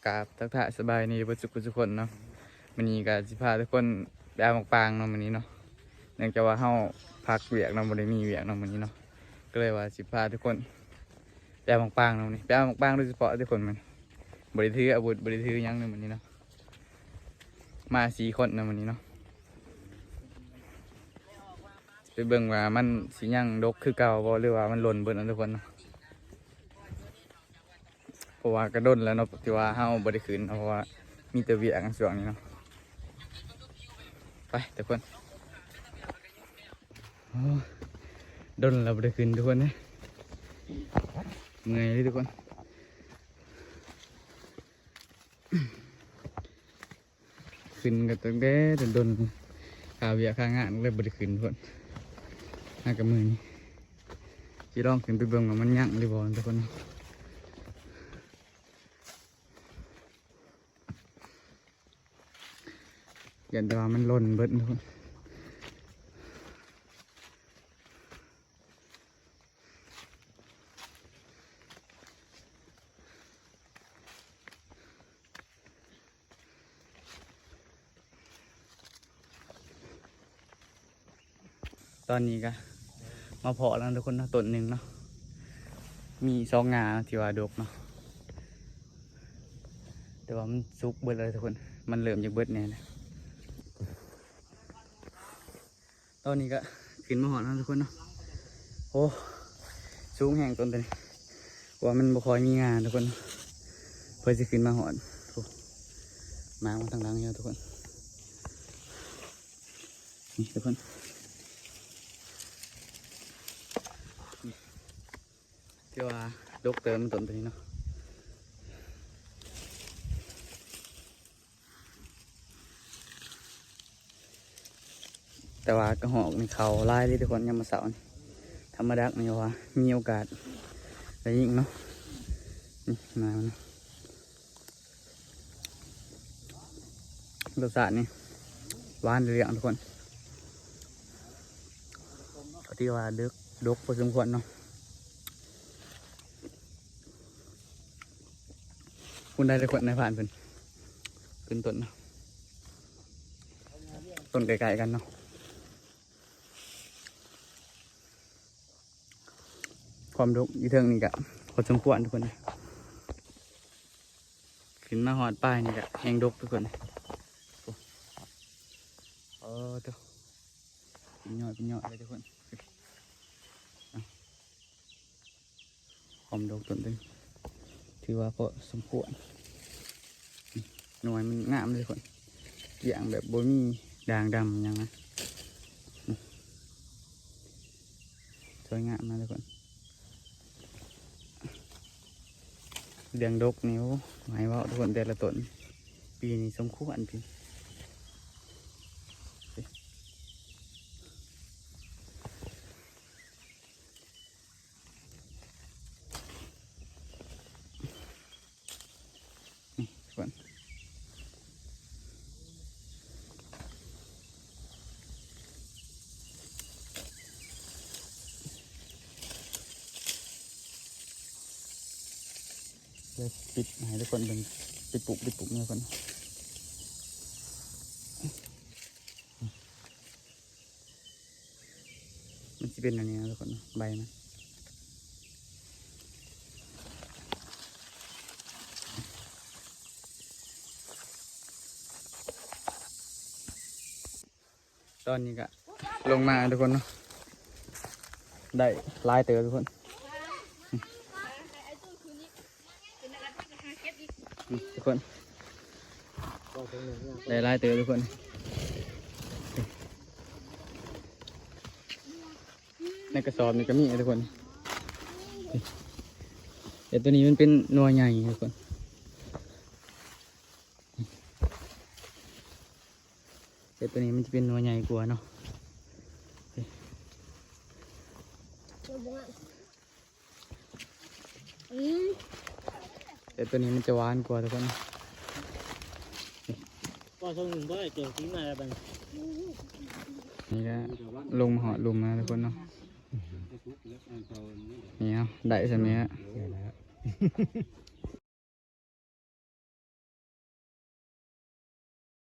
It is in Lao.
ກາບທັກທາຍສະບາຍດີເບິດສຸກຄົນເນາະ. ມື້ນີ້ກໍຊິພາທຸກຄົນໄປເອົາໝາກປາງເນາະ ມື້ນີ້ເນາະ. ເນື່ອງຈາກວ່າເຮົາພັກວຽກເນາະ ບໍ່ໄດ້ມີວຽກເນາະມື້ນີ້ເນາະ ກໍເລີຍວ່າຊິພາທຸກຄົນໄປເອົາໝາກປາງເນາະ. ມື້ນີ້ໄປເອົາໝາກປາງໂດຍສະເພາະທຸກຄົນ ມື້ນີ້ບໍ່ໄດ້ຖືອາວຸດ ບໍ່ໄດ້ຖືຫຍັງເນາະ ມື້ນີ້ເນາະ. ມາສີ່ຄົນເນາະມື້ນີ້ເນາະ. ໄປເບິ່ງວ່າມັນຊິຍັງດົກຄືເກົ່າບໍ່ ຫຼືວ່າມັນຫຼົ່ນເບິດເນາະທຸກຄົນເນາະ. ເພາະວ່າກະດົນແລ້ວເນາະ ທີ່ວ່າເຮົາບໍ່ໄດ້ຂຶ້ນເນາະ ເພາະວ່າມີແຕ່ວຽກໃນຊ່ວງນີ້ເນາະ. ໄປທຸກຄົນ. ໂອ້ ດົນແລ້ວບໍ່ໄດ້ຂຶ້ນທຸກຄົນເອີຍ. ເມື່ອຍເລີຍທຸກຄົນ. ຂຶ້ນກໍຕັ້ງແຕ່ດົນໆ ຄາວຽກຄາງານເລີຍບໍ່ໄດ້ຂຶ້ນພຸ້ນ. ຫາກະມື້ນີ້ຊິລອງຂຶ້ນໄປເບິ່ງວ່າມັນຍັງຫຼືບໍ່ທຸກຄົນ. ຢ້ານແຕ່ວ່າມັນຫຼົ່ນເບິດທຸກຄົນ. ຕອນນີ້ກະມາພໍ້ແລ້ວທຸກຄົນເນາະ ຕົ້ນໜຶ່ງເນາະ. ມີສອງງ່າທີ່ວ່າດົກເນາະ ແຕ່ວ່າມັນສຸກເບິດແລ້ວທຸກຄົນ ມັນເລີ່ມຈະເບິດແດ່ແລ້ວ. ຕອນນີ້ກະຂຶ້ນມາຮອດແລ້ວທຸກຄົນເນາະ. ໂອ້ ສູງແຮງຕົ້ນໂຕນີ້ ເພາະວ່າມັນບໍ່ຄ່ອຍມີງ່າທຸກຄົນ. ເພື່ອຊິຂຶ້ນມາຮອດ ໂອ້ ມາ ມາທາງຫຼັງເຮົາທຸກຄົນ. ນີ້ທຸກຄົນ ຖືວ່າດົກເຕີບຕົ້ນໂຕນີ້ເນາະ. ແຕ່ວ່າກະຮອກນີ້ເຂົ້າຫຼາຍເດ້ທຸກຄົນ ຍາມມື້ເຊົ້ານີ້. ທຳມະດານີ້ວ່າມີໂອກາດໄດ້ຍິງເນາະ. ນີ້ມາເນາະ. ລົດຊາດນີ້ຫວານເລື່ອງທຸກຄົນ ກໍຖືວ່າດົກ ດົກພໍສົມຄວນເນາະ. ພຸ້ນໄດ້ທຸກຄົນ ນາຍພານເພິ່ນຂຶ້ນຕົ້ນເນາະ ຕົ້ນໃກ້ໆກັນເນາະ. ຄວາມດົກຢູ່ເທິງນີ້ກະພໍສົມຄວນທຸກຄົນ. ຂຶ້ນມາຮອດປາຍນີ້ກະແຮງດົກທຸກຄົນ. ໂອ້ ໂທ້ ເປັນຍອດເປັນຍອດເລີຍທຸກຄົນ. ຄວາມດົກຕົ້ນນີ້ຖືວ່າພໍສົມຄວນ. ໜ່ວຍມັນງາມເລີຍທຸກຄົນ ຢ່າງແບບບໍ່ມີດ່າງດຳຫຍັງນະ. ສວຍງາມນະທຸກຄົນ. ເລື່ອງດົກນີ້ ໂອ້ ບໍ່ໃຫ້ເວົ້າທຸກຄົນ ແຕ່ລະຕົ້ນ ປີນີ້ສົມຄວນປີ. ນີ້ທຸກຄົນ ດຽວປິດໃຫ້ທຸກຄົນເບິ່ງ ປິດປຸບ ປິດປຸບນີ້ກ່ອນ. ມັນຊິເປັນອັນນີ້ນະທຸກຄົນ ໃບມັນ. ຕອນນີ້ກະລົງມາທຸກຄົນເນາະ ໄດ້ຫຼາຍເຕີບທຸກຄົນ. ນີ້ທຸກຄົນ ໄດ້ຫຼາຍເຕີບທຸກຄົນ. ໃນກະສອບນີ້ກະມີທຸກຄົນ ແຕ່ໂຕນີ້ມັນເປັນໜ່ວຍໃຫຍ່ທຸກຄົນ. ແຕ່ໂຕນີ້ມັນຈະເປັນໜ່ວຍໃຫຍ່ກວ່າເນາະ. ອືມ ແຕ່ໂຕນີ້ມັນຈະຫວານກວ່າທຸກຄົນ. ກໍສົ່ງໜຶ່ງບໍ່ໄດ້ ເຈີກິນມາແລ້ວບັດນີ້. ນີ້ກະລົງມາຮອດລຸ່ມແລ້ວທຸກຄົນເນາະ. ນີ້ເອົາ ໄດ້ສ່ຳນີ້ລະ ໄດ້ແລ້ວ.